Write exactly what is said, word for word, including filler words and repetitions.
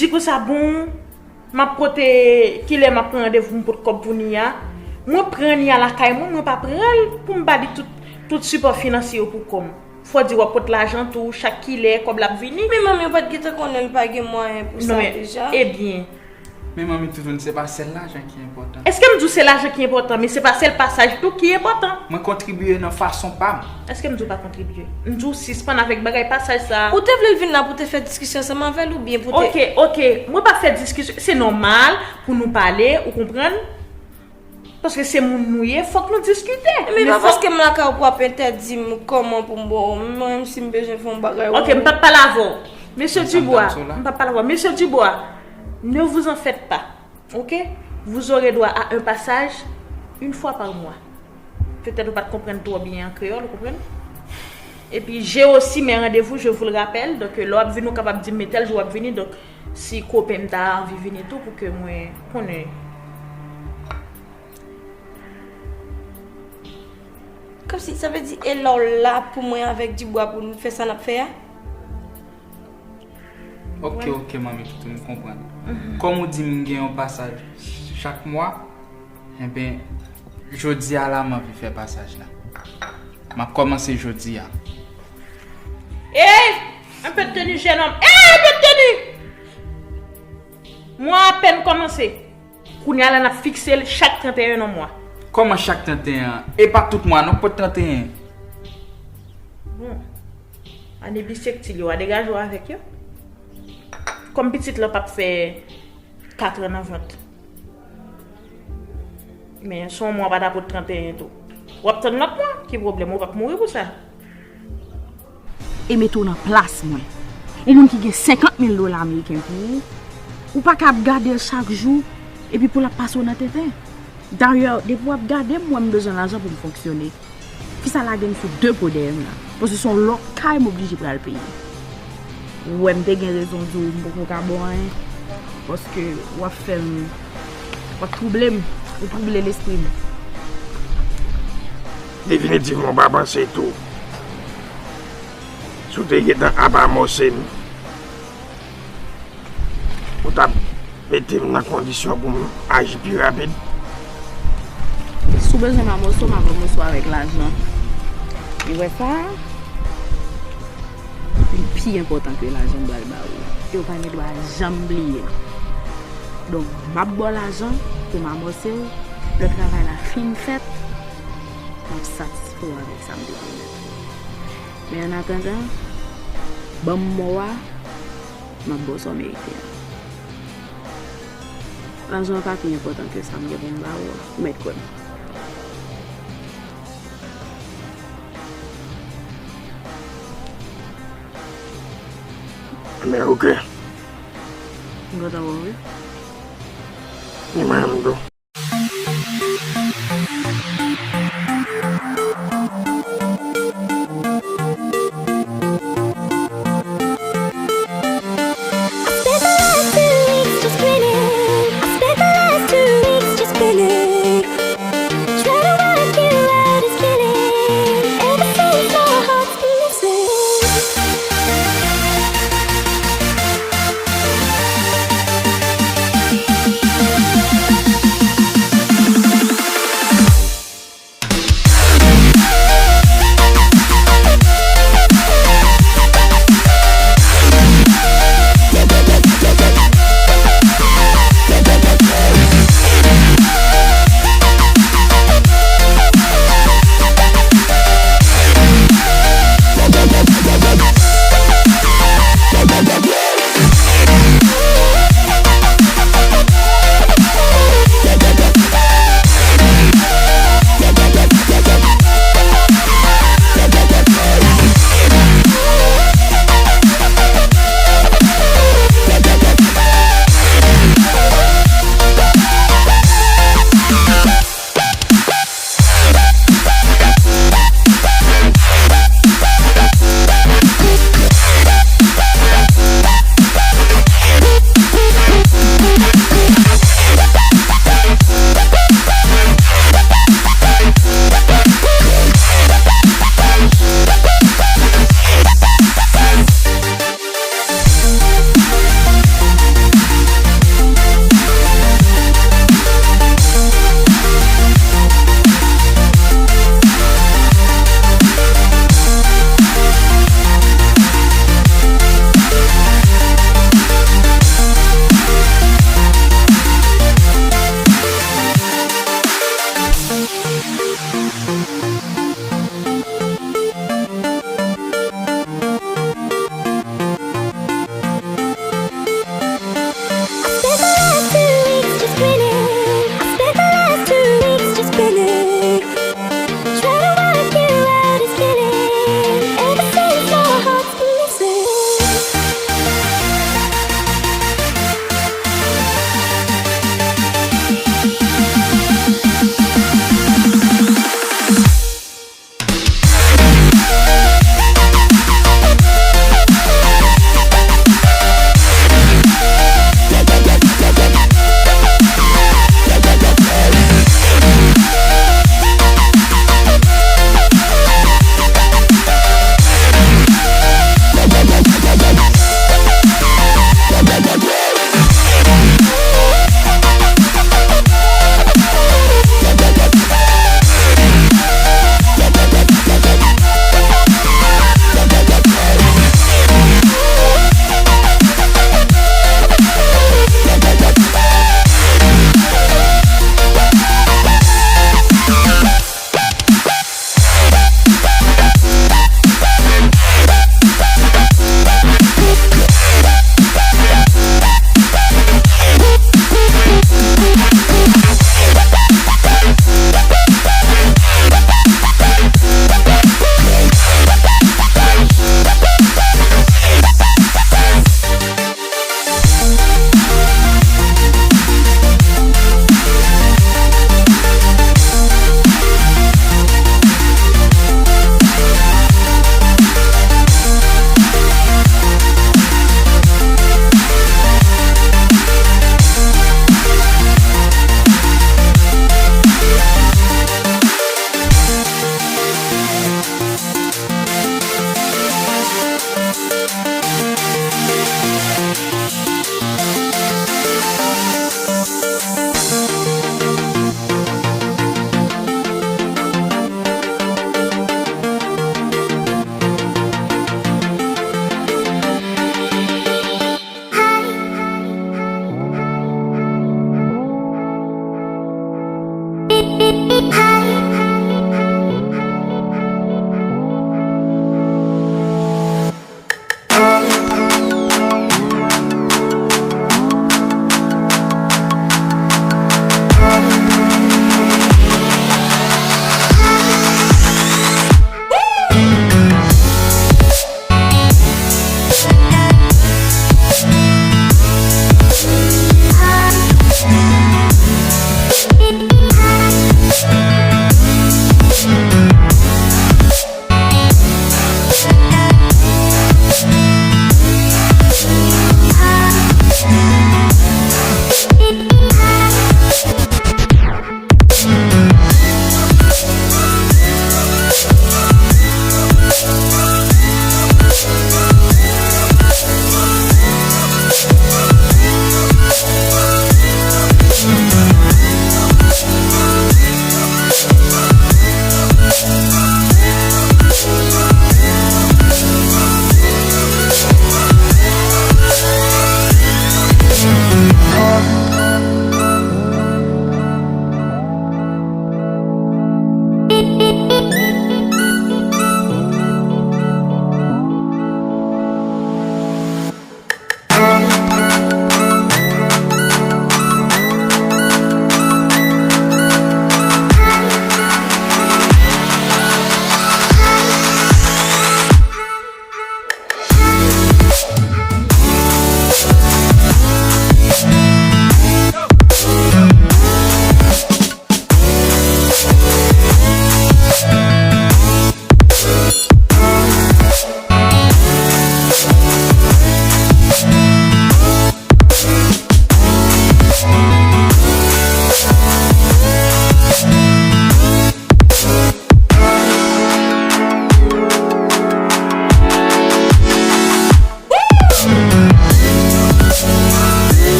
Di konsa, bon, m ap pote, kilè m ap pran randevou m pot kòb pou Nia. Mwen pran Nia lakay mwen, mwen pa pran l pou m ba li tout, tout sipò finansye yo pou kò m. Fò di w ap pot lajan tou, chak kilè kòb la ap vini. Men manmi, ou pa t gentan konnen l pa gen mwayen pou sa deja? Ebyen. Men manmi Toutoun, se pa sèl lajan ki enpòtan. Èske m di w se lajan ki enpòtan, men se pa sèl pasaj tou ki enpòtan? Mwen kontribye nan fason pa m. Èske m di w pa kontribye? M di w sispann avèk bagay pasaj sa a. Ou te vle l vin la pou te fè diskisyon ansanm avè l oubyen pou te... Oke, oke. Mwen pa fè diskisyon. Se nòmal pou nou pale, ou konprann? Paske se moun nou ye, fòk nou diskite. Men pa paske m lakay ou pou ap entèdi m kòman pou m ba w. Mwen menm si m bezwen fè yon bagay. Oke, m p ap pale avè w. Mesye Dubois, m p ap pale avè w. Mesye Dubois, ne vous en faites pas. Ok? Vous aurez droit à un passage une fois par mois. Petèt ou pa t konprann twò byen an kreyòl, ou konprann? Epi, j'ai aussi mes rendez-vous, je vous le rappelle. Donk, lè w ap vini, ou kapab di m, men tèl jou w ap vini. Donk, si kopen m ta anvi vini tou, pou ke mwen konnen. Kòmsi, sa vle di, e lè w la pou mwen avèk Dibwa pou n fè sa n ap fè a? Ok, ok, manmi Toutou, m konprann. Kòm ou di m gen yon pasaj chak mwa, enben, jodi a la, m anvi fè pasaj la. M ap kòmanse jodi a. Ey! Un peu de tenue, jeune homme. Ey, un peu de tenue! Mwa apèn kòmanse. Kounye a la, n ap fikse l chak trannteyen nan mwa. Kòman chak trannteyen an? E pa tout mwa, non, k pot trannteyen. Bon. Ane bisektil yo, a degaje w avèk yo. Kòm pitit lan p ap fè katran nan vant. Men si yon mwa pa ta pot trannteyen tou. W ap tann lòt mwa, ki pwoblèm? Ou p ap mouri pou sa. E mete w nan plas mwen. Yon moun ki gen senkant mil dola ameriken pou ou, ou pa ka ap gade l chak jou, epi pou l ap pase w nan tenten. Dayè, depi w ap gade m, ou wè m bezwen lajan pou m fonksyone. Fi sa lage m sou de po dèyè m la. Paske se yon lòt kay m oblije pral peye. Ou wè m te gen rezon di w m poko ka ba w anyen. Paske w ap fè m, w ap twouble m, ou twouble lespri m. Definitivman, w pa panse tou. Si w te gentan ap amòse m, ou t ap mete m nan kondisyon pou m aji pi rapid. Si w bezwen m amòse w, m ap amòse w avèk lajan. E wè sa, li pi enpòtan ke lajan m pral ba ou. E w pa gen dwa janm bliye l. Donk, m ap ba w lajan pou m amòse w. Lè travay la fin fèt, m ap satisfè w avèk sa m te pwomèt ou. Men annatandan, ban m mò a, m ap ba w sa w merite a. Lajan an pa pi enpòtan ke sa m gen pou m ba ou a, ou mèt kwè m. Men oke. M kontan wè w wi. Ni mwen menm tou.